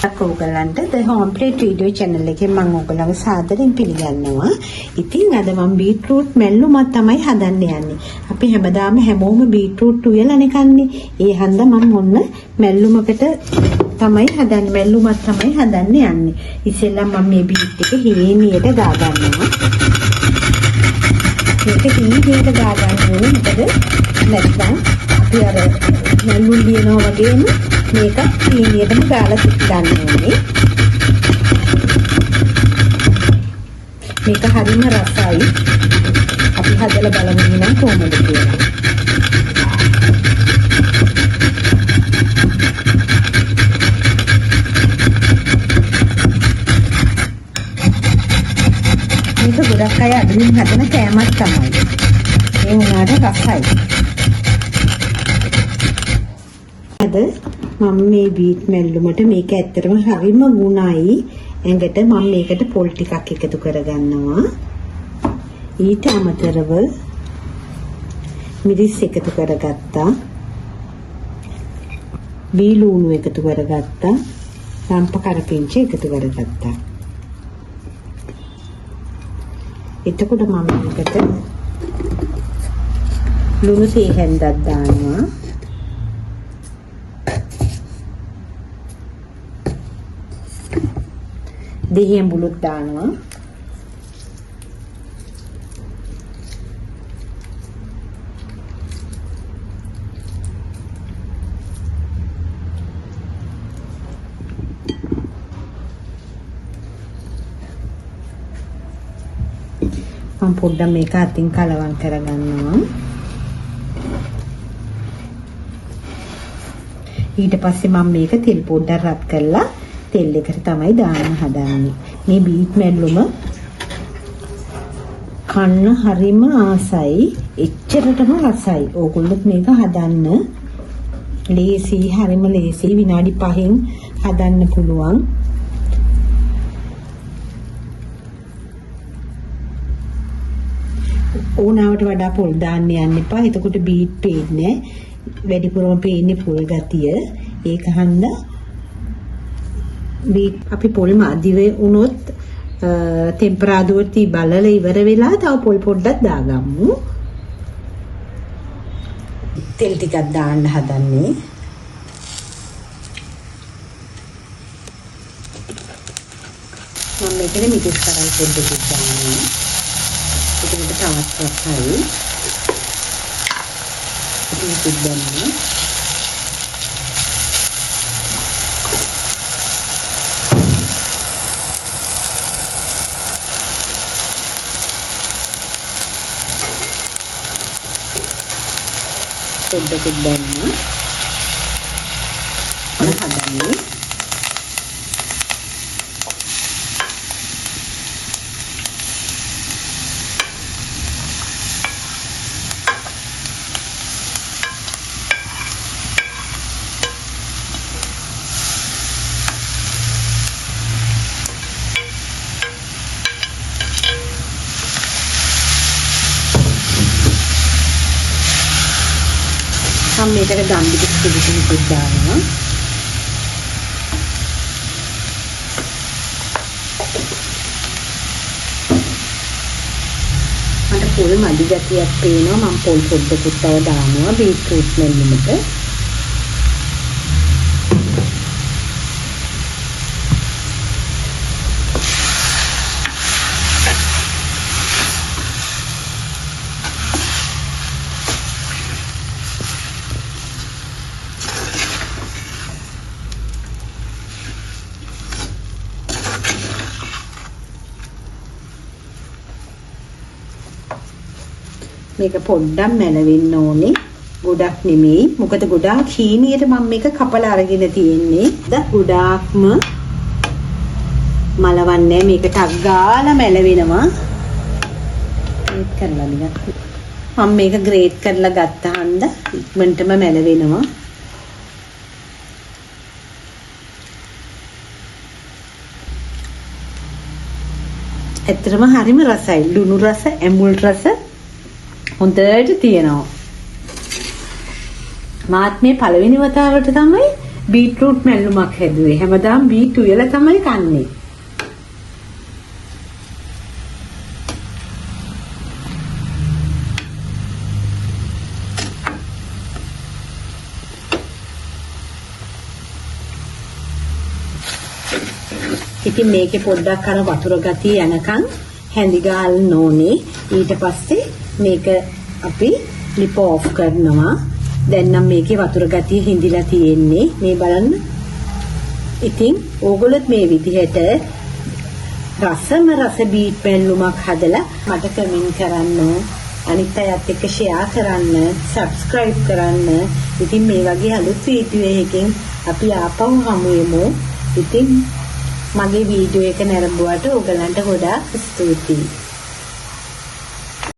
ඔයගලන්ට The Home Plate Video channel එකෙන් මම ඔයගලව සාදරයෙන් පිළිගන්නවා. ඉතින් අද මම බීට්‍රූට් මැල්ලුමක් තමයි හදන්න යන්නේ. අපි හැමදාම හැමෝම බීට්‍රූට් උයලානේ කන්නේ. ඒ හන්ද මම ඔන්න මැල්ලුමකට තමයි හදන්නේ. මැල්ලුමක් තමයි හදන්න යන්නේ. ඉස්සෙල්ලා මම මේ බීට් එක හීනියට ගා ගන්නවා. මේක හීනියට ගා ගන්න ඕනේ. මොකද නැත්නම් අපි අර මැල්ලුම් ලියනවා වගේම මේක හීනියටම ගාලා ගන්න ඕනේ. මේක හරිම රසයි. අපි හදලා බලමු නම් කොහොමද කියලා. මේක ගොඩක් අය අඩුවෙන් හදන කෑමක් තමයි. ඒ වුණාට රසයි. අද මම මේ බීට් මැල්ලුමට මේක ඇත්තටම හරිම ගුණයි. ඇඟට මම මේකට පොල් ටිකක් එකතු කරගන්නවා. ඊට අමතරව මිරිස් එකතු කරගත්තා. බීලූණු එකතු කරගත්තා. රම්ප කරපිංච එකතු කරගත්තා. එතකොට මම මේකට ලුණු තේ හැන්දක් දානවා. දෙහි ඇඹුලුත් දානවා. මම පොඩ්ඩක් මේක අතින් කලවම් කරගන්නවා. ඊට පස්සේ මම මේක තෙල් පොඩ්ඩක් රත් කරලා තෙල් එකට තමයි දාන්න හදන්නේ. මේ බීට් මැල්ලුම කන්න හරිම ආසයි. එච්චරටම රසයි. ඕගොල්ලොත් මේක හදන්න ලේසි, හරිම ලේසි. විනාඩි 5න් හදන්න පුළුවන්. ඕනාවට වඩා පොල් දාන්න යන්න එපා. එතකොට බීට් පේන්නේ නැහැ. වැඩිපුරම පේන්නේ පොල් ගතිය. ඒක හන්දා බීට් අපි පොල් මදි වුණොත් ටෙම්පරාදුවට බලලා ඉවර වෙලා තව පොල් පොඩ්ඩක් දාගමු. තෙල් ටිකක් දාන්න හදන්නේ. මම මේකේ මිරිස් කරල් පොඩ්ඩක් දානවා. එතකොට තවත් රසයි. ටිකක් දැම්මා. පොඩ්ඩකුත් දැම්මා. හදන්නේ. මම මේකට ගම්බිඩි ටිකකුත් දානවා. මට පොල් මදි ගතියක් පේනවා. මම පොල් පොඩ්ඩකුත් තව දානවා බීට්‍රූට් මැල්ලුමට. මේක පොඩ්ඩක් මැලවෙන්න ඕනේ. ගොඩක් නෙමෙයි. මොකද ගොඩාක් හීනියට මම මේක කපලා අරගෙන තියෙන්නේ. ගොඩාක්ම මලවන්නේ මේක ටක් ගාලා මැලවෙනවා. ග්‍රේට් කරලා ටිකක්. මම මේක ග්‍රේට් කරලා ගත්ත හන්ද ඉක්මනටම මැලවෙනවා. ඇත්තටම හරිම රසයි. ලුණු රස, ඇඹුල් රස හොඳට තියෙනවා. මාත් මේ පළවෙනි වතාවට තමයි බීට්‍රූට් මැල්ලුමක් හැදුවේ. හැමදාම බීට් උයලා තමයි කන්නේ. ඉතින් මේකේ පොඩ්ඩක් අර වතුර ගතිය යනකම් හැඳි ගාලන්න ඕනේ. ඊට පස්සේ මේක අපි ලිප ඔෆ් කරනවා. දැන් නම් මේකේ වතුර ගතිය හිඳිලා තියෙන්නේ. මේ බලන්න. ඉතින් ඕගොල්ලොත් මේ විදිහට රසම රස බීට් මැල්ලුමක් හදලා මට කමෙන්ට් කරන්න, අනිත් අයත් එක්ක ෂෙයා කරන්න, සබ්ස්ක්‍රයිබ් කරන්න. ඉතින් මේ වගේ අලුත් වීඩියෝ එකකින් අපි ආපහු හමු වෙමු. ඉතින් මගේ වීඩියෝ එක නැරඹුවට ඕගලන්ට ගොඩාක් ස්තුතියි.